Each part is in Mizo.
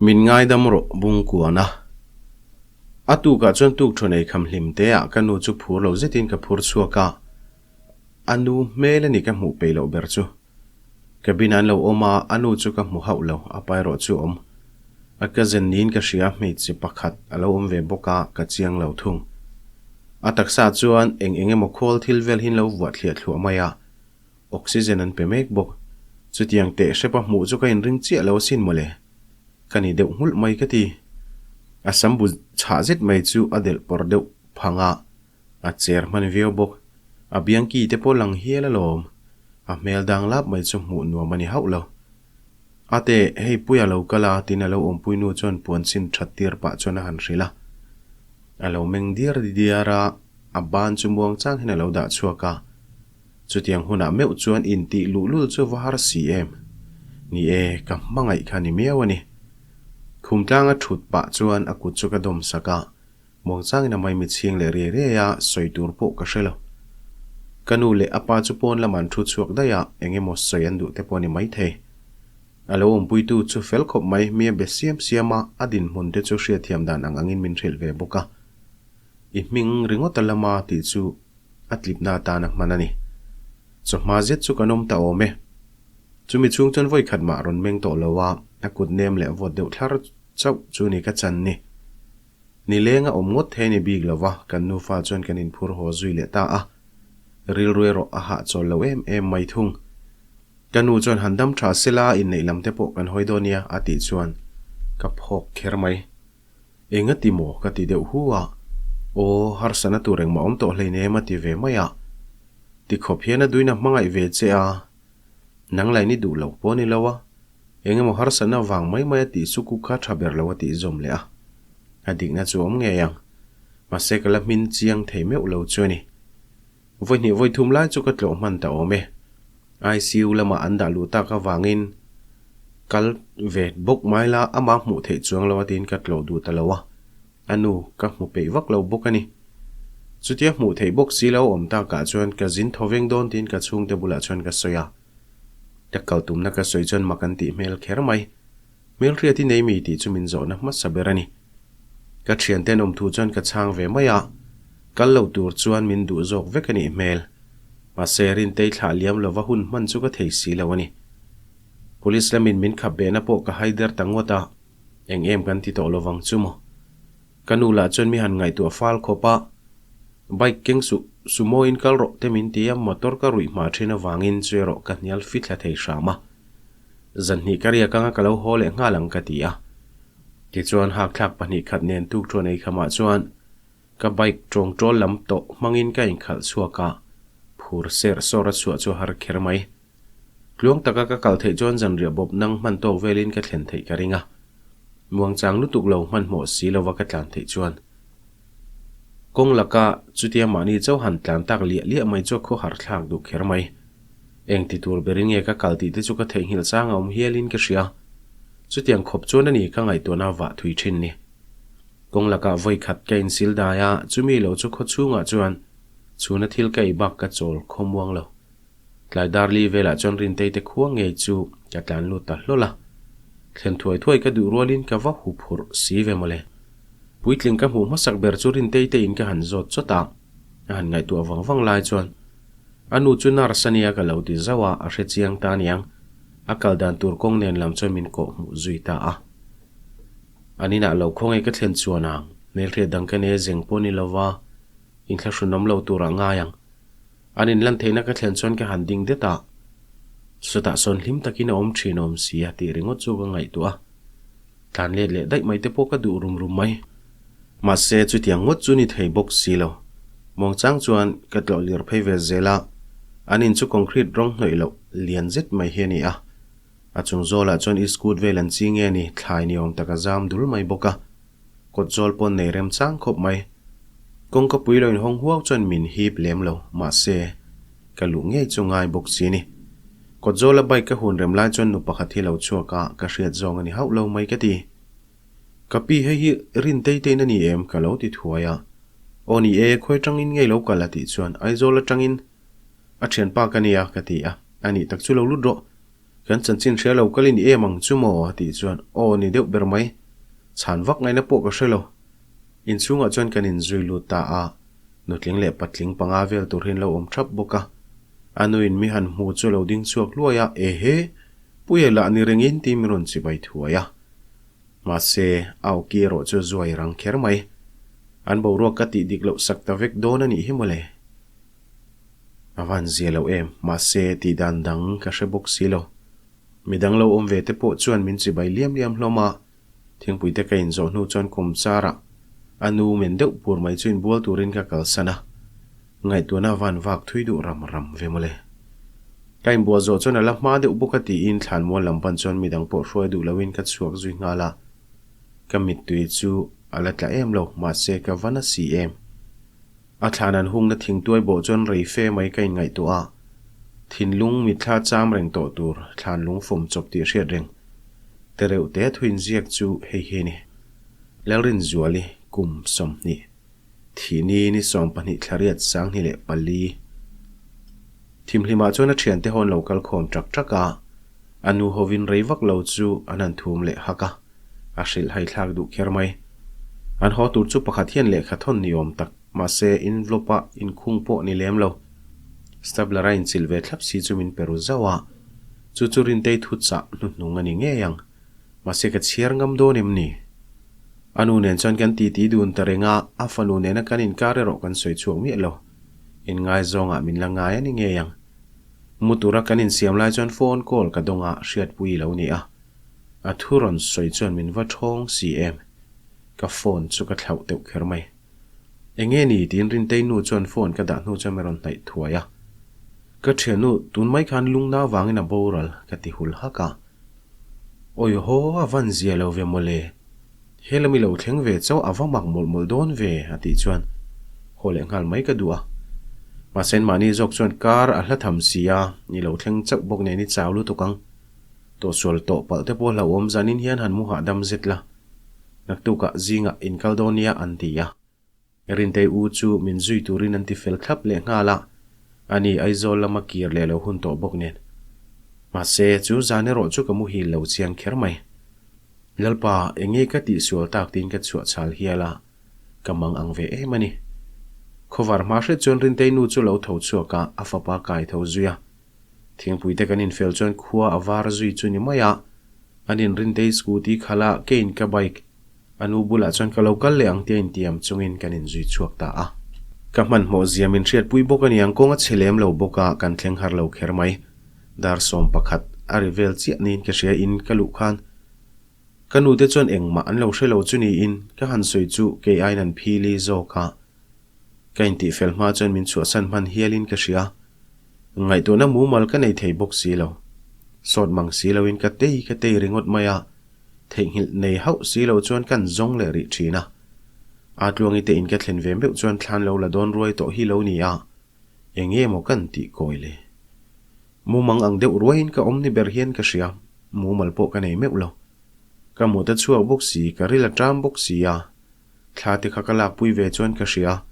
Min ngaidam rawh Bungkuan a. A tukah chuan tukṭhawn ei kham hlim te ah ka nu chu phur lo zetin ka phur chhuak a. A nu hmel a ni ka hmuh peih loh ber chu. Cabin ah an lo awm a, a nu chu ka hmu hauh lo, a pa erawh chu awm. A cousin niin ka hria hmeichhe pakhat a lo awm ve bawk a, ka chiang lo thung. A taksa chuan eng eng emaw khawl thil vel hi an lo vuah thliah thluah mai a. Oxygen an pe mek bawk. Chutiang teh hrepa hmuh chu ka inring chiah lo asin mawle. Ka ni deuh nghulh mai ka ti. A sam bu chhah zet mai chu a delh pawr deuh phang a, a cher hman viau bawk. A biang ki te pawh lang hial alawm. A hmel dang lap mai chu hmuh nuam a ni hauh lo. Ate, hei Puia lo kal a, tin a lo awmpui nu chuan puan chin that tir pah chuan a han hrilh a. A lo meng diar diar a, a ban chu muang chang hian a lo dah chhuak a. Chutiang hunah meuh chuan intih luhlul chu va har si em? Ni e, ka hmangaih kha ni miau a ni. Khum tlanga thut pah chuan a kut chu ka dawm sak a, muangchangin a maimi chhing leh riai riai a, sawi tur pawh ka hre lo. Ka nu leh a pa chu pawn lamah an thu chhuak daih a, eng emaw sawi an duh te pawh a ni maithei. A lo awmpuitu chu fel khawp mai, mi a be siam siam a, a dinhmun te chu hriatthiam dan ang angin min hrilh ve bawk a. I hming ringawt a lama tih chu a tlipna atan a hman a ni. Chawhma zet chu kan awm ta awm e. Chumi chhung chuan vawi khat mah rawn meng tawh lo a, a kut nem leh vawt deuh thlar chauh chu ni ka chan ni. Nileng a awm ngawt thei a ni bik lo va, kan nufa chuan kan inphur haw zui leh ta a. Rilru erawh a hahchawl lo em em mai thung. Ka nu chuan han dam tha sela inneih lam te pawh kan hawi dawn nia a tih chuan ka phawk kher mai. Enga ti maw? ka ti deuh hu a. Aw, harsana tur engmah awm tawh hleinem a ti ve mai a. Ti khawp hian a duin a hmangaih ve che a. Nang lain i duh lo pawh a ni lo a. Engemaw harsana vang mai mai a tih chu kuk kha tha ber lo a tih zawm leh a. A dikna chu awm ngei ang. Mahse ka la hmin chiang thei meuh lo chu a ni. Vawi hnih vawi thum lai chu ka tlawh hman ta awm e. ICU lamah an dah luh tak avangin kal ve bawk mai la amah hmuh theih chuang lo a tiin ka tlawh duh ta lo a, a nu ka hmu peih vak lo bawk a ni. Chutia hmuh theih bawk si lo awm takah chuan ka zin thaw veng dawn tiin ka chhungte bulah chuan ka sawi a. Ka kal tumna ka sawi chuan mak an tih hmel kher mai. Hmelhriat i nei mi tih chu min zawhna hmasa ber a ni. Ka thianten awm thu chuan ka chhang ve mai a, kal lo tur chuan min duh zawk vek a nih hmel. Mahse, Rintei thlah liam lova hun hman chu ka thei si lo a ni. Police lamin min khap behna pawh ka hai der ta ngawt a, eng em kan ti tawh lovang chu maw? Ka nu lah chuan mi han ngaihtuah fal khawp a, Bike keng suh, sumo in kal rawh te min ti a, motor ka ruih hma thin avangin chu erawh ka hnial fithla thei hram a. Zanhnih ka riak anga ka lo haw leh nghal ang ka ti a. Tichuan hakthlak pahnih khat nen tuk thuan ei khamah chuan ka bike tawng tawl lam tawh hmangin ka inkhalh chhuak a, phur serh sawr a chhuah chu a har kher mai. Tluang taka ka kal theih chuan zanriah bawp nang hman tawk velin ka thlen theih ka ring a. Muangchang lutuk lo hmanhmawh si lova ka tlan theih chuan kawng laka chutia mahni chauh han tlan tak liah liah mai chu a khawhar thlak duh kher mai. Eng ti tur berin nge ka kal tih te chu ka theihnghilh chang a awm hialin ka hria. Chutiang khawp chuan a ni ka ngaihtuahna vah thui thin ni. Kawng lakah vawi khat ka insil dai a, chumi lo chu khaw chhungah chuan chhuna thil ka ei bak ka chawl khawmuang lo. Tlai darli velah chuan Rintei te khua ngei chu ka tlan lut ta hlawl a. Thlen thuai thuai ka duh rualin ka va hu phurh si ve mawle. Puitling ka hmuh hmasak ber chu Rintei te in ka han zawt chawt a, a han ngaihtuah vang vang lai chuan a nu chu nurse a nia ka lo ti zauh a, a hre chiang ta aniang. A kal dan tur kawng nen lam chuan min kawh hmuh zui ta a. An inah lo khawnge ka thlen chuan ang, hmelhriat dang ka nei a zeng pawh ni lova, inthlahrunawm lo turah ngai ang. An inlan theihna ka thlen chuan ka han ding det a, chutah sawn hlim takin a awm thin awm si a tih ringawt chu ka ngaihtuah a. Tlan let leh daih mai te pawh ka duh rum rum mai. Mahse chutiang ngawt chu ni thei bawk si lo. Muangchang chuan ka tlawh lir phei ve zel a, an in chu concrete rawng hnawih loh lian zet mai hi a ni a. A chung zawlah chuan iskut vel an chi nge ni thlai ni awm tak a zam dul mai bawk a. Kawt zawl pawn nei rem chang khawp mai. Kawngka pui lo inhawng huau chuan min hip lem lo, mahse, ka luh ngei chu ngai bawk si ni. Kawt zawla bike ka hun rem lai chuan nu pakhat hi lo chhuak a, ka hriat zawng a ni hauh lo mai ka ti. Ka pi hei hi rin tei tein a ni em? ka lo ti thuai a. Aw ni e, khawi tangin ngei lo kal a tih chuan Aizawl atangin a thianpa ka nia ka ti a, a nih tak chu lo lut rawh. Kan chanchin hria lo kal i ni em ang chu maw? a tih chuan, Aw ni deuh ber mai. Chhan vak ngaihna pawh ka hre lo. Inchhungah chuan kan inzui lut ta a, nutling leh patling panga vel tur hi an lo awm thap bawk a. A nuin mi han hmu chu a lo ding chhuak hluai a, Ehe! Puia lah ni rengin tiin min rawn chibai thuai a. Mahse, a awki erawh chu zuai rang kher mai. An boruak ka tih dik loh sak ta vek dawn a nih hi mawle. A van zia lo em, mahse tih dan dang ka hre bawk si lo. Midang lo awm ve te pawh chuan min chibai liam liam hlawm a, thingpui te ka inzawh hnu chuan kum charah a nu men deuh pur mai chu inbual turin ka kalsan a, ngaihtuahna a van vak thui duh ram ram ve mawle. Ka inbual zawh chuan a la hma deuh bawk a tiin thlanmual lam pan chuan midang pawh hruai duh loin ka chhuak zui nghal a, ka mittui chu a la tla em lo, mahse ka va na si em. A thlan an hungna thingtuai bawh chuan rei fe mai ka inngaihtuah a, thinlung mitthla cham reng tawh tur thlan lung fawm chawp tih hriat reng te reuh te thu inziak chu hei hi a ni. Lalrinzuali kum 20, thihni ni 20 thlariat 2004. Thimhlimah chuan a thiante ho an lo kal khawm ṭak ṭak a, a nu hovin rei vak lo chu an han thum leh hak a. A hrilh hai thlak duh kher mai. An haw tur chu pakhat hian lehkha thawn ni awm tak, mahse envelope-a inkhung pawh ni lem lo. Stabler a inchilh ve thlap si chu min pe ru zauh a, chu chu Rintei thu chah hnuhnung a ni ngei ang. Mahse ka chhiar ngam dawn em ni? A nu nen chuan kan titi dun ta reng a, a fanu nena kan inkar erawh kan sawi chhuak miah lo. Inngaizawngah min la ngai a ni ngei ang. Mu tura kan insiam lai chuan phone call ka dawng a, hriatpui i lo ni a. A thu rawn sawi chuan min va ṭhawng si em? Ka phone chu ka thlauh deuh kher mai. Enge ni tiin Rintei nu chuan phone ka dah hnu chuan min rawn hnaih thuai a. Ka ṭhiannu tun mai khan lungna vangin a boral ka ti hul hak a. Awi haw a van zia lo ve mawle. He lam i lo thleng ve chauh a va mak mawlh mawlh dawn ve a tih chuan haw leh nghal mai ka duh a. Mahse mahni zawk chuan kar a hla tham si a, i lo thleng chauh bawk nen i chau lutuk ang. Tawhsual tawh palh te pawh hlauhawm zanin hian han mu hahdam zet la, naktukah zingah in kal dawn nia an ti a. Rintei u chu min zui turin an ti fel thlap leh nghal a, ani Aizawl lama kir leh lo hun tawh bawk nen. Mahse, chu zan erawh chu ka muhil lo chiang kher mai. Lalpa, enge ka tihsual tak tiin ka chhuah chhal hial a, ka mang ang ve em a ni. Khawvar hma hret chuan Rintei nu chu lo tho chhuak a, a fapa kai tho zui a. Thingpui te kan infel chuan khua a var zui chu ni mai a, an inrintei scooty khalh a, keiin ka bike a nu bulah chuan ka lo kal leh ang tia intiam chungin kan inzui chhuak ta a. Ka hmanhmawh zia min hriatpui bawk a niang kawng a chhe lem lo bawk a, kan thleng har lo kher mai. Dar 11 a ri vel chiah niin ka hria in ka luh khan ka nu te chuan engmah an lo hre lo chu niin ka han sawi chu kei aiin an phili zawk a. Ka intihfel hma chuan min chhuahsan hman hialin ka hria. Ngaihtuahna mumal ka nei thei bawk si lo. Sawt mang si loin ka tei ka tei ringawt mai a, theihnghilh nei hauh si lo chuan kan zawng leh rih thin a. A tluangi te in ka thlen ve meuh chuan thlan lo la dawn ruai tawh hi lo ni a, eng nge maw kan tih kawi le? Mumang ang deuh ruaiin ka awm ni ber hian ka hria, mumal pawh ka nei meuh lo. Ka mut a chhuak bawk si, ka ril a ṭam bawk si a. Thla te kha ka lakpui ve chuan ka hria.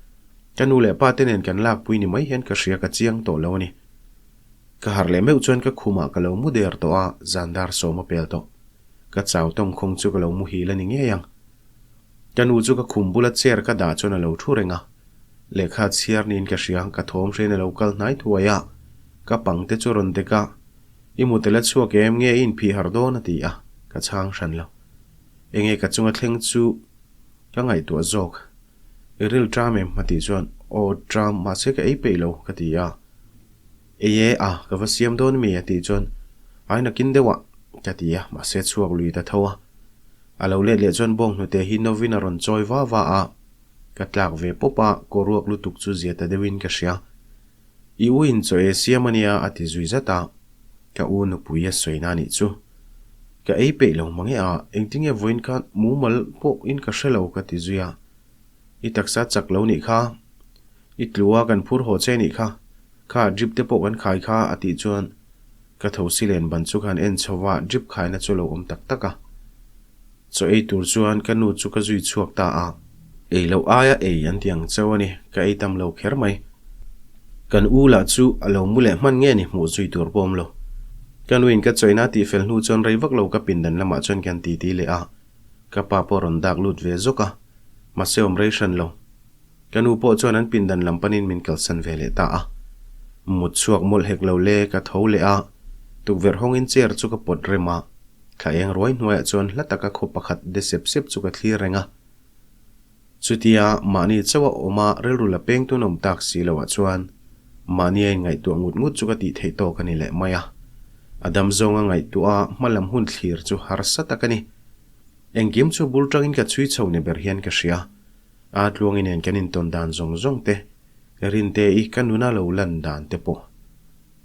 Ka nu leh pa te nen kan lakpui ni mai hian ka hria ka chiang tawh lo a ni. Ka harh leh meuh chuan ka khumah ka lo mu der tawh a, zan dar sawm a pel tawh. Ka chau tawng khawng chu ka lo muhil a ni ngei ang. Ka nu chu ka khum bula chair ka dah chuan a lo thu reng a. Lehkha chhiar niin ka hria, ka thawm hrein a lo kal hnai thuai a. Ka pang te chu rawn dek a, I mu tel a chhuak em nge i inphih harh dawn a ti a, ka chhang hran lo. Enge ka chunga thleng chu ka ngaihtuah zawk. I ril ṭam em? a tih chuan, Aw ṭam, mahse ka ei peih lo, ka ti a. Ei e a, ka va siam dawn mi? a tih chuan, Ai nakin deuh ah, ka ti a, mahse chhuak lui ta tho a. A lo let leh chuan bawnghnute hi novin a rawn chawi va va a, ka tlak ve pawp a, kaw ruak lutuk chu zia ta deuhin ka hria. I u in chaw ei siam a nia a ti zui zat a, ka u nupui a sawi na nih chu. Ka ei peih lo mang e a, engtinge vawiin khan mumal pawh in ka hre lo ka ti zui a. I taksa chak lo nih kha, i tlu a kan phur haw che nih kha, kha drip te pawh kan khai kha a tih chuan ka tho si len ban chu khan en chho va drip khaina chu lo awm tak tak a. Chaw ei tur chuan ka nu chu ka zui chhuak ta a. Ei loh aia ei an ti ang chauh a ni, ka ei tam lo kher mai. Kan u lah chu a lo mu leh hman nge ni hmuh zui tur pawh awm lo. Ka nuin ka chawina tih fel hnu chuan rei vak lo ka pindan lamah chuan kan titi leh a, ka pa pawh a rawn dak lut ve zawk a, mahse awm rei hran lo. Ka nu pawh chuan an pindan lam panin min kalsan ve leh ta a. Mut chhuak mawlh hek lo le, ka tho leh a, tukverh hawngin chair chu ka pawt rem a, thla eng ruai hnuaiah chuan hla taka khaw pakhat de sep sep chu ka thlir reng a. Chutia mahni chauh a awm a rilru la peng tun awm tak si loah chuan mahni a inngaihtuah ngut ngut chu ka tih theih tawk a ni leh mai a. A dam zawnga ngaihtuah a hma lam hun thlir chu harsa tak a ni. Engkim chu bul tangin ka chhui chho ni ber hian ka hria. A tluangi nen kan intawn dan zawng zawng te, Rinte-i ka nuna lo lan dan te pawh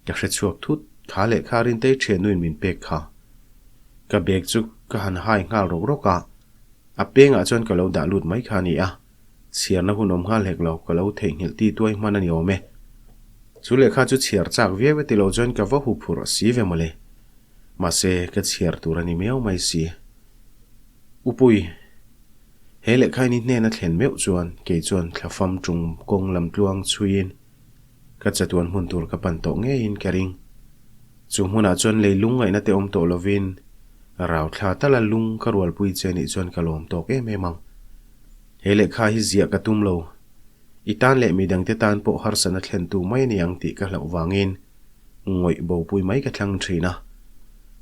ka hre chhuak thut. Kha leh kha Rintei thiannuin min pek kha. Ka bag chu ka han hai nghal rawk rawk a, a pengah chuan ka lo dah lut mai kha a ni a, chhiarna hun awm nghal hek lo, ka lo theihnghilh ti tuai hman a ni awm e. Chu lehkha chu chhiar chak viau e ti lo chuan ka va hu phurh si ve mawle. Mahse, ka chhiar tur a ni miau mai si. Upui. He lehkhaini hnena thlen meuh chuan kei chuan thlafam ṭung kawng lam tluang chhuiin ka chatuan hmun tur ka pan tawh ngeiin ka ring. Chu hmunah chuan lei lung ngaihna te awm tawh lovin rau thla tala lung ka rualpui che nih chuan ka lawm tawk em em ang. He lehkha hi ziah ka tum lo. I tan leh midangte tan pawh harsatna thlentu mai a ni ang tih ka hlauh vangin ngawih bopui mai ka thlang ṭhin a.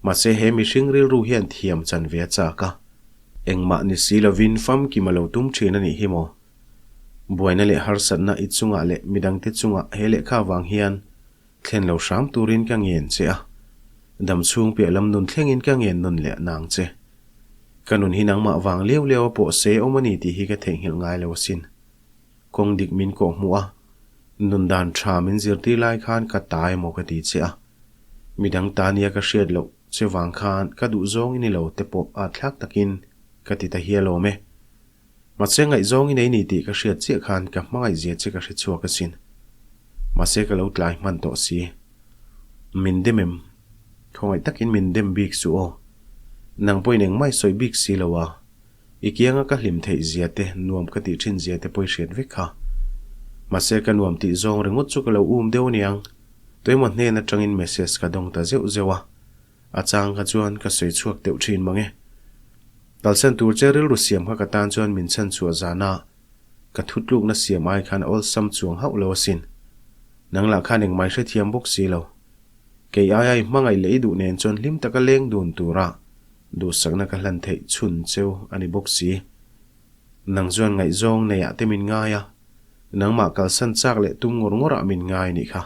Mahse he mihring rilru hian thiam chan ve a chak a. Engmah ni si lovin famkim a lo tum thin a nih hi maw? Buaina leh harsatna i chungah leh midangte chungah he lehkha avang hian thlen lo hram turin ka ngen che a, dam chhung piah lam nun thlengin ka ngen nawn leh nang che. Ka nun hi nangmah vang liau liau a pawh se awm a ni tih hi ka theihnghilh ngai lo asin. Kawng dik min kawh hmuh a, nun dan tha min zirtir lai khan ka ta emaw ka ti che a, midang ta nia ka hriat loh Che vang khan ka duh zawng i ni lo te pawh at thlak takin ka ti ta hial awm e. Mahse ngaihzawng i nei ni tih ka hriat chiah khan ka hmangaih zia che ka hre chhuak asin. Mahse ka lo tlai hman tawh si. Min dem em? Khawngaih takin min dem bik suh aw. Nang pawhin engmah i sawi bik si lo a. I kianga ka hlim theih zia te, nuam ka tih thin zia te pawh i hriat vek kha. Mahse ka nuam tih zawng ringawt chu ka lo um deuh aniang. Tuemaw hnen atangin message ka dawng ta zeuh zeuh a, a chang kha chuan ka sawi chhuak deuh thin mang e. Kalsan tur che rilru siam kha ka tan chuan min chhan chhuah zana ka thutlukna siam ai khan awlsam chuang hauh lo asin. Nang lah khan engmai hrethiam bawk si lo. Kei aia i hmangaih leh i duh nen chuan hlim taka leng dun tura duhsakna ka hlan theih chhun cheu a ni bawk si. Nang chuan ngaihzawng neiah te min ngai a, nangmah kalsan chak leh tum ngawr ngawrah min ngai nih kha.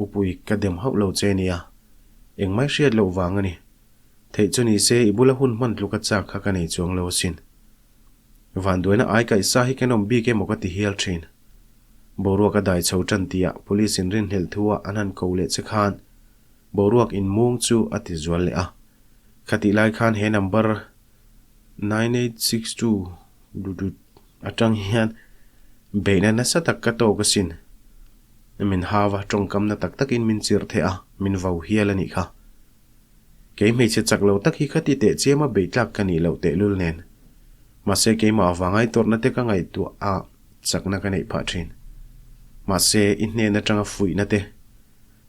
Upui, ka dem hauh lo che nia. Engmai hriat loh vang a ni. Theih chu ni se i bula hun hman tluka chak kha ka nei chuang lo asin. Vanduaina ai kaihsa hi kan awm bik emaw ka ti hial thin. Boruak a dai chho tan tihah police in rinhlelh thu ah an han ko leh che khan boruak inmung chu a ti zual leh a. Khatih lai khan he number 9862 dudut atang hian beihna nasa tak ka tawk asin. Min hava tawngkamna tak takin min chirh theh a, min vau hial a nih kha. Kei hmeichhe chak lo tak hi ka ti teh chiam a beitlak ka nih loh tehlul nen. Mahse keimah avanga i tawrhna te ka ngaihtuah a chakna ka neih phah thin. Mahse i hnen atanga fuihna te,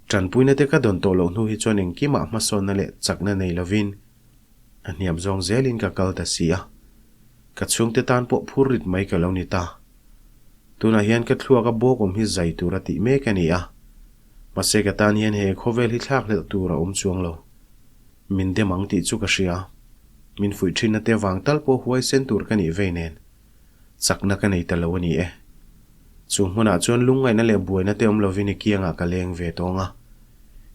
tanpuina te ka dawn tawh loh hnu hi chuan engkimah hmasawnna leh chakna nei lovin A hniam zawng zelin ka kal ta si a, ka chhungte tan pawh phur rit mai ka lo ni ta. Tunah hian ka thluak a bawk awm hi zai tur a tih mek a ni a, mahse ka tan hian he khawvel hi thlakhlelh tur a awm chuang lo. Min dem ang tih chu ka hria, min fuih thinna te vang tal pawh huaisen tur ka nih vei nen, chakna ka nei ta lo a ni e. Chu hmunah chuan lungngaihna leh buaina te awm lovin i kiangah ka leng ve tawng a,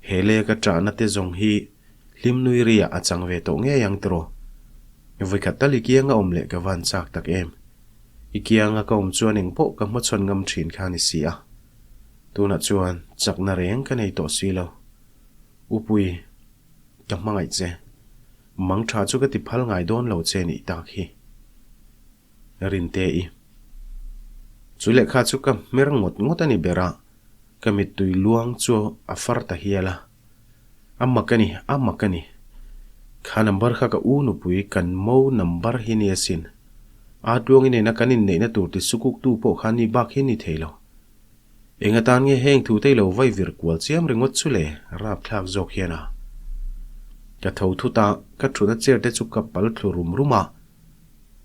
he lei ka ṭahna te zawng hi Hlim nui riah a chang ve tawh ngei ang tiraw? Vawikhat tal i kianga awm leh ka van chak tak em? I kianga ka awm chuan eng pawh ka hmachhawn ngam thin kha ni si a. Tunah chuan chakna reng ka nei tawh si lo. Upui, ka hmangaih che. Mang tha chu ka ti phal ngai dawn lo che nih tak hi. Rinte-i. Chu lehkha chu ka hmer ngawt ngawt a ni ber a, ka mittui luang chu a far ta hial a. A mak a ni, a mak a ni. Kha number kha ka u nupui kan mo number hi ni asin. A tluangi nena kan inneihna tur ti sukuktu pawh kha ni bak hi ni thei lo. Eng atan nge heng thu te i lo vai vir kual chiam ringawt chu le, rapthlak zawk hian a. Ka tho thut a, ka thutna chair te chu ka pal thlu rum rum a.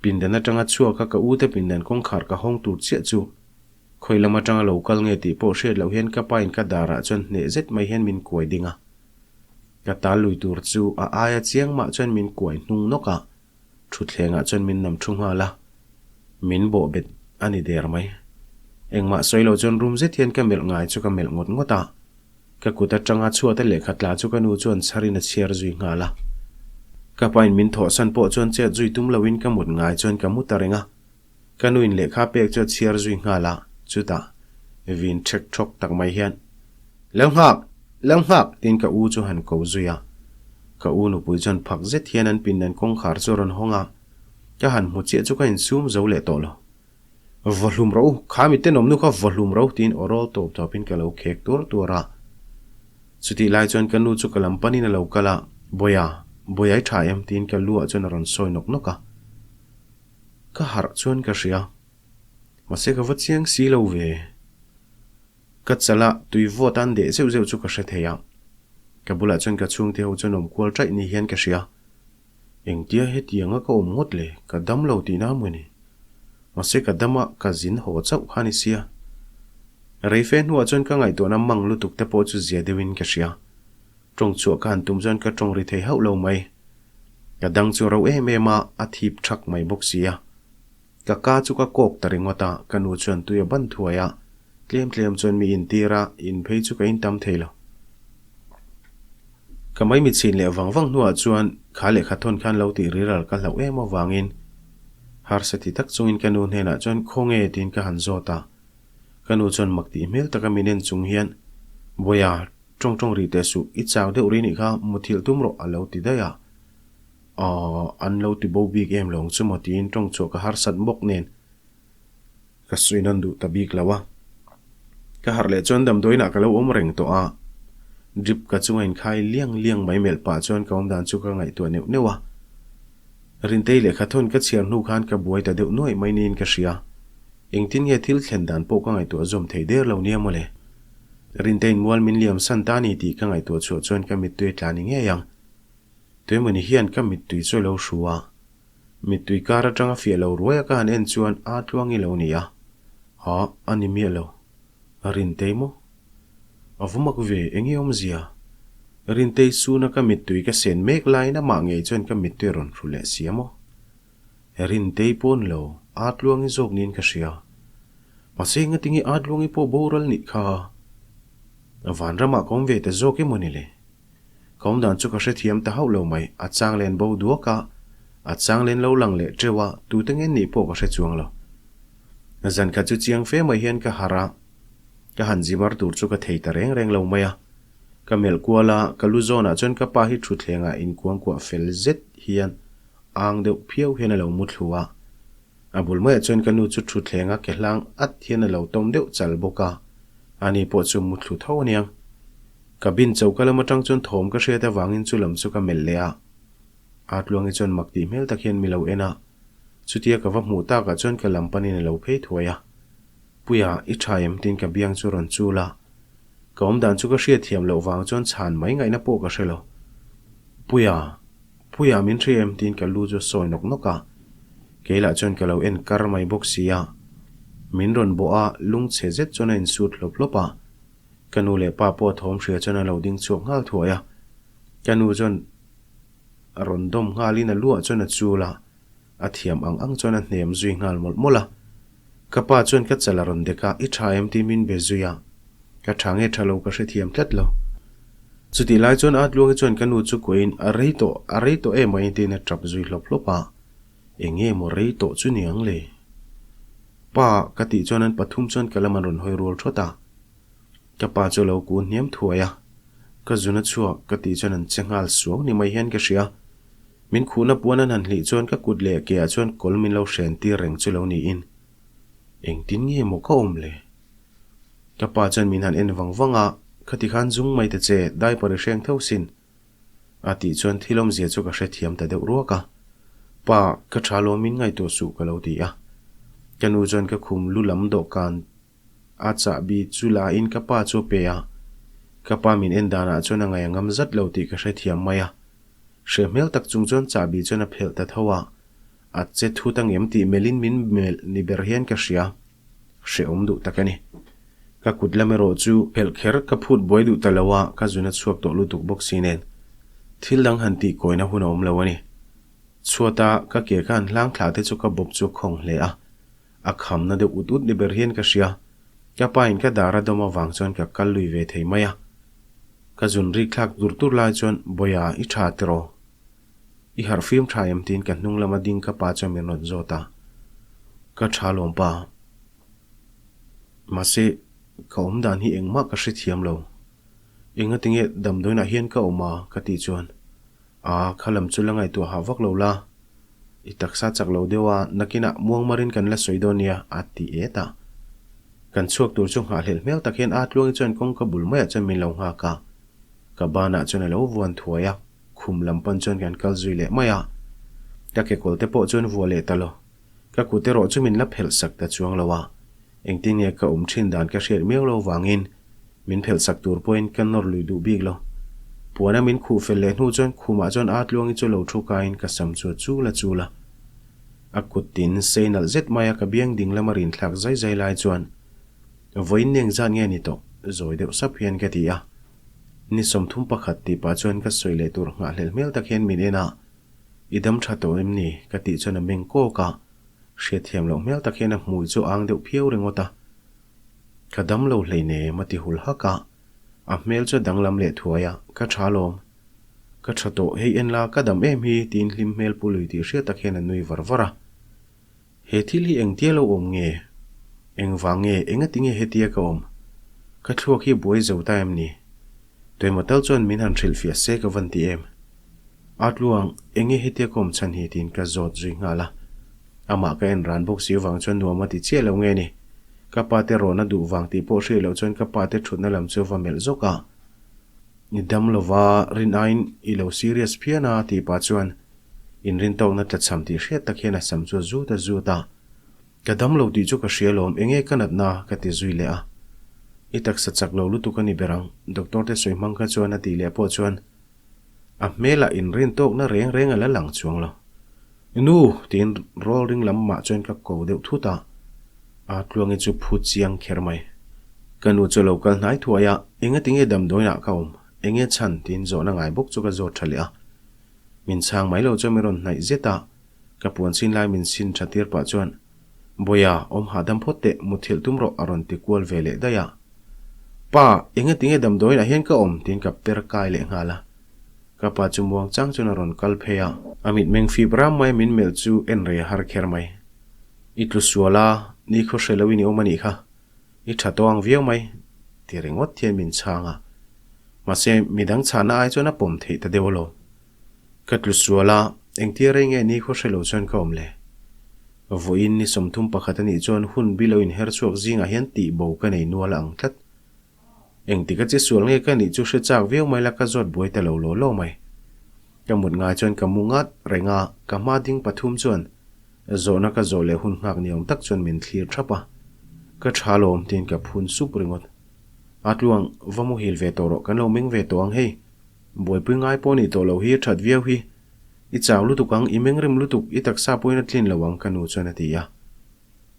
Pindan atanga chhuak a ka u te pindan kawngkhar ka hawng tur chiah chu khawi lam atanga lo kal nge tih pawh hriat loh hian ka pa in ka darah chuan hneh zet mai hian min kuai ding a. Ka tal lui tur chu a aia chiang mah chuan min kuai hnung nawk a, thutthlengah chuan min nam thu nghal a, min bawh bet a ni der mai. Engmah sawi lo chuan rum zet hian ka melh ngai chu ka melh ngawt ngawt a, ka kut atanga chhuata lehkha tla chu ka nu chuan chharin a chhiar zui nghal a. Ka pain min thawhsan pawh chuan chet zui tum loin ka mut ngai chuan ka mu ta reng a, ka nuin lehkha pek chu a chhiar zui nghal a, chutah vin ṭhek ṭhawk tak mai hian, Lalnghak! Lalnghak! tiin ka u chu han ko zui a. Ka u nupui chuan phak zet hian an pindan kawngkhar chu a rawn hawng a, ka han hmu chiah chu ka insum zo leh tawh lo. Vaw hlum rawh u, kha mi tenawmnu kha vaw hlum rawh u tiin aw rawl tawp tawpin ka lo khek tuar tuar a. Chutih lai chuan ka nu chu ka lam panin a lo kal a, Bawiha, Bawiha i tha em? tiin ka lu ah chuan a rawn sawi nawk nawk a. Ka harh chuan ka hria, mahse ka va chiang si lo ve. Ka chala tui vawt an deh zeuh zeuh chu ka hre thei a, ka bulah chuan ka chhungte ho chuan awm kual ṭaih ni hian ka hria. Engtia hetianga ka awm ngawt le, ka dam lo tihna a mawni. Mahse ka dam a, ka zin haw chauh kha ni sia. Reife hnuah chuan ka ngaihtuahna mang lutuk te pawh chu zia deuhin ka hria. Tawng chhuah ka han tum chuan ka tawng ri thei hauh lo mai. Ka dang chu ro em em a, a thip thak mai bawk sia. Ka ka chu ka kawk ta ringawt a, ka nu chuan tui a ban thuai a, tlem tlem chuan mi intir a, in phei chu ka intam thei lo. Ka mai mitchhin leh vang vang hnuah chuan kha lehkha thawn khan lo tih riral ka hlauh em avangin harsa ti tak chungin ka nu hnenah chuan khawnge tiin ka han zawt a. Ka nu chuan mak tih hmel taka min en chung hian, Bawiha, tawng tawng rih teh suh, i chau deuh ri nih kha, muthilh tum rawh a lo ti daih a. Aw, an lo ti bo bik em lo ang chu maw tiin tawng chhuah ka harsat bawk nen ka sawi nawn duh ta bik lo a. Ka harh leh chuan damdawiinah ka lo awm reng tawh a, drip ka chunga inkhai liang liang mai melh pah chuan ka awmdan chu ka ngaihtuah neuh neuh a. Rintei lehkha thawn ka chhiar hnu khan ka buai ta deuh nuaih mai niin ka hria. Engtin nge thil thlen dan pawh ka ngaihtuah zawm thei der lo nia mawle. Rinteiin mual min liam san ta ni tih ka ngaihtuah chhuah chuan ka mittui a tla ni ngei ang. Tuemawni hian ka mittui chu a lo hru a, mittui kar atanga fiah lo ruai a ka han en chuan a tluang i lo ni a, ha, a ni miah lo. A Rintei maw? A va mak ve, enge awmzia? Rintei suna ka mittui ka sen mek laiin amah ngei chuan ka mittui a rawn hru leh sia maw? Rintei pawh ni lo, a tluangi zawk niin ka hria. Mahse engatinge a tluangi pawh boral nih kha? Vanramah ka awm ve ta zawk emaw ni le? Ka awm dan chu ka hrethiam ta hauh lo mai, a chang len bo duak a, a chang len lo lang leh teuh a, tute nge nih pawh ka hre chuang lo. Zan khat chu chiang fe mai hian ka harh a, ka han zimar tur chu ka thei ta reng reng lo mai a. Ka melh kual a, ka lu zawnah chuan ka pa hi thutthlengah inkuangkuah fel zet hian ang deuh phiau hian a lo mu thlu a. A bul maiah chuan ka nu chu thutthleng a ke hlang at hian a lo tawm deuh chal bawk a, ani pawh chu muthlu tho aniang. Cabin choka lam atang chuan thawm ka hriat avangin chu lam chu ka melh leh a. Atluangi chuan mak tih hmel tak hian mi lo en a, chutia ka va hmuh takah chuan ka lam panin a lo phei thuai a. Puia, i tha em? tiin ka biang chu rawn chul a. Ka awm dan chu ka hriat thiam loh vang chuan chhan mai ngaihna pawh ka hre lo. Puia, Puia min hria em? tiin ka lu chu a sawi nawk nawk a. Kei lah chuan ka lo en kar mai bawk si a. Min rawn bawh a, lungchhe zet chuan a insut hlawp hlawp a. Ka nu leh pa pawh thawm hria chuan a lo ding chhuak nghal thuai a. Ka nu chuan a rawn dawm nghalin a luah chuan a chul a, a thiam ang ang chuan a hnem zui nghal mawlh mawlh a. Ka pa chuan ka chal a rawn dek a, I tha em? tiin min be zui a. Ka tha nge tha lo ka hrethiam tlat lo. Chutih lai chuan Atluangi chuan ka nu chu kuahin a rei tawh, a rei tawh em mai tiin a tap zui hlawp hlawp a. Eng nge maw rei tawh chu niang le? Pa ka tih chuan an pathum chuan ka lam an rawn hawi rual thawt a. Ka pa chu a lo kun hniam thuai a, ka zun a chhuak ka tih chuan an che nghal suau ni mai hian ka hria. Min khuhna puan an han hlih chuan ka kut leh ke ah chuan kawl min lo hren tir reng chu lo niin. Engtin nge maw ka awm le? Ka pa chuan min han en vang vang a, Khati khan zung mai ta che, diaper i hreng tho sin. A tih chuan thil awmzia chu ka hrethiam ta deuh ruak a. Pa, ka tha lawm min ngaihtuah suh ka lo ti a. Ka nu chuan ka khum lu lam dawhkan A chahbi chu la in ka pa chu a pe a, ka pa min en danah chuan a ngaih a ngam zat lo tih ka hrethiam mai a. Hreh hmel tak chung chuan chahbi chuan a phelh ta tho a, a che thut angem tih melhin min melh ni ber hian ka hria. Hrehawm duh tak a ni. Ka kut lam erawh chu phelh kher ka phut buai duh ta lo a, ka zun a chhuak tawh lutuk bawk si nen thil dang han tih kawina hun a awm lo a ni. Chhuata ka ke ka han hlang thlah te chu ka bawp chu a khawng hle a, a khamna deuh ut ut ni ber hian ka hria. Ka pa in ka dar a dawm avang chuan ka kal lui ve thei mai a. Ka zun rik thlak tur tur lai chuan Bawia i tha tiraw? I harh fim tha em tiin ka hnung lama ding ka pa chuan min rawn zawt a. Ka tha lawm pa. Mahse, ka awm dan hi engmah ka hrethiam lo. Engatinge damdawiinah hian ka awm a? ka tih chuan A, kha lam chu la ngaihtuah hah vak lo la. I taksa chak lo deuh a, nakinah muangmarin kan la sawi dawn nia, a ti et a. Kan chhuak tur chu nghahhlelh hmel tak hian a tluangi chuan kawngka bul maiah chuan min lo nghak a. Ka banah chuan a lo vuan thuai a, khum lam pan chuan kan kal zui leh mai a. Ka kekawlte te pawh chuan vuah leh ta lo. Ka kut erawh chu min la phelh sak ta chuang lo a, engtin nge ka awm thin dan ka hriat miau lo vangin min phelh sak tur pawhin ka nawr lui duh bik lo. Puana min khuh fel leh hnu chuan khumah chuan a tluangi chu lo thu kaiin ka sam chu a chul a chul a. A kut tin sei nalh zet maia ka biang ding lama rin thlak zai zai lai chuan vawiin neng zat nge ni tawh zawi deuh sap hian ka ti a. Ni 31 tih pah chuan ka sawi leh tur nghahhlelh hmel tak hian min en a. I dam tha tawh em ni? Ka tih chuan a meng kawk a, hriatthiam loh hmel tak hian a hmui chu a ang deuh phiau ringawt a. Ka dam lo hleinem a ti hul hak a, a hmel chu a danglam leh thuai a, Ka tha alawm. Ka tha tawh, hei en la, ka dam em hi tiin hlim hmel pu lui tih hriat tak hian a nui var var a. He thil hi engtia lo awm nge? Engvang nge? Engati nge hetia ka awm? Ka thluak hi buai zo ta em ni? Tuemaw tal chuan min han hrilhfiah se ka van ti em? A tluang, enge hetia ka awm chhan hi tiin ka zawt zui nghal a. Amah ka en ran bawk si avang chuan nuam a ti chiah lo nge ni? Ka pa te rawn a duh vang tih pawh hriat loh chuan ka pa te thutna lam chu va melh zawk a. I dam lova, rin aiin i lo serious phian a tih pah chuan Inrintawkna tlachham tih hriat tak hian a sam chu a zut a zut a. Ka dam lo tih chu ka hria lawm, enge ka natna? ka ti zui leh a. I taksa chak lo lutuk a ni ber ang, doctor te sawi hmang kha chuan a tih leh pawh chuan a hmelah inrintawkna reng reng a la lang chuang lo. Nu! tiin rawl ring lam mah chuan ka ko deuh thut a, a tluangi chu phu chiang kher mai. Ka nu chu a lo kal hnai thuai a, engatinge damdawiinah ka awm, enge chhan? tiin zawhna ngai bawk chu ka zawt tha leh a. Min chhang mai lo chuan min rawn hnaih zet a, ka puan sin lai min sin tha tir pah chuan, Bawiha, awm hahdam phawt teh, muthilh tum rawh a rawn ti kual ve leh daih a. Pa, enge tinge damdawiin ah hian ka awm? tiin ka per kai leh nghal a. Ka pa chu muang chang chuan a rawn kal phei a. A mitmeng fip ram mai min melh chu en rei a har kher mai. I tlu sual a, ni khaw hre loin i awm a nih kha. I tha tawh ang viau mai, ti ringawt hian min chhang a. Mahse, midang chhahna ai chuan a pawm theih ta deuh alawm. Ka tlu sual a, engtia rei nge ni khaw hre lo chuan ka awm le? Vawiin ni 31 a nih chuan hun bi lo inher chhuak zingah hian tih bo ka nei nual ang tlat. Engtik a che sual nge ka nih chu hre chak viau mai la ka zawt buai ta lo law law mai. Ka mut ngai chuan ka mu ngat reng a, ka hma ding pathum chuan Zawhna ka zawh leh hun nghak ni awm tak chuan min thlir thap a, ka tha lawm tiin ka phun sup ringawt. A tluang, va muhil ve tawh rawh, kan lo meng ve tawh ang hei. Buaipui ngai pawh nih tawh loh hi a that viau hi. I chau lutuk ang, i mengrim lutuk, i taksa pawhin a tlin lo ang ka nu chuan a ti a.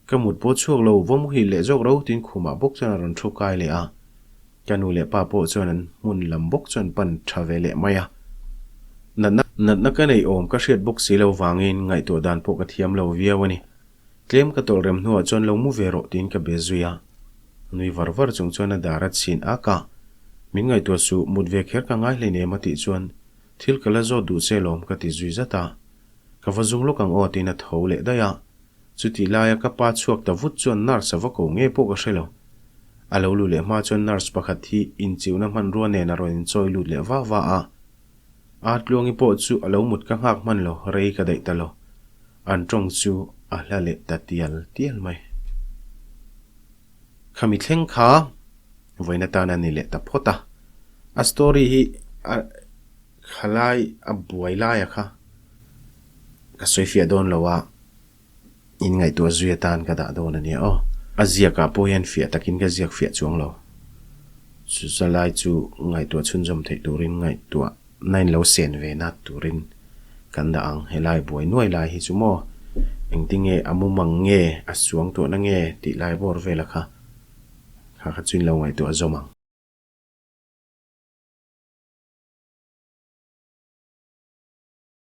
Ka mut pawh chhuak lo, va muhil leh zawk ro tiin khumah bawk chuan a rawn thu kai leh a. Ka nu leh pa pawh chuan an hmun lam bawk chuan pan tha ve leh mai a. Natna natna ka neih awm ka hriat bawk si lo vangin ngaihtuah dan pawh ka thiam lo viau a ni. Tlem ka tawlh rem hnuah chuan lo mu ve rawh tiin ka be zui a. Nui var var chung chuan a dar a chhin ak a. Min ngaihtuah suh, mut ve kher ka ngai hleinem a tih chuan thil ka la zawt duh che lawm ka ti zui zat a. Ka va zung lawk ang aw tiin a tho leh daih a. Chutih laia ka pa chhuak ta vut chuan nurse a va ko nge pawh ka hre lo. A lo luh leh hma chuan nurse pakhat hi inchiuna hmanrua nen a rawn inchawi lut leh va va a. A tluangi pawh chu a lo mut ka nghak hman lo, rei ka daih ta lo. An tawng chu a hla leh ta tial tial mai. Khami thleng kha vawiin atan a ni leh ta phawt a. A story hi a khalai a buai laia kha ka sawi fiah dawn lo a. In ngaihtuah zui atan ka dah dawn a nia aw. A ziakah pawh hian fiah takin ka ziak fiah chuang lo. Chu zalai chu ngaihtuah chhunzawm theih turin ngaihtuah. Na in lo sen ve nat turin kan dah ang. Helai buai nuai lai hi chu maw engtinge a mumang nge a suang tuahna nge tih lai bawr vela kha kha kha chu in lo ngaihtuah zawm ang.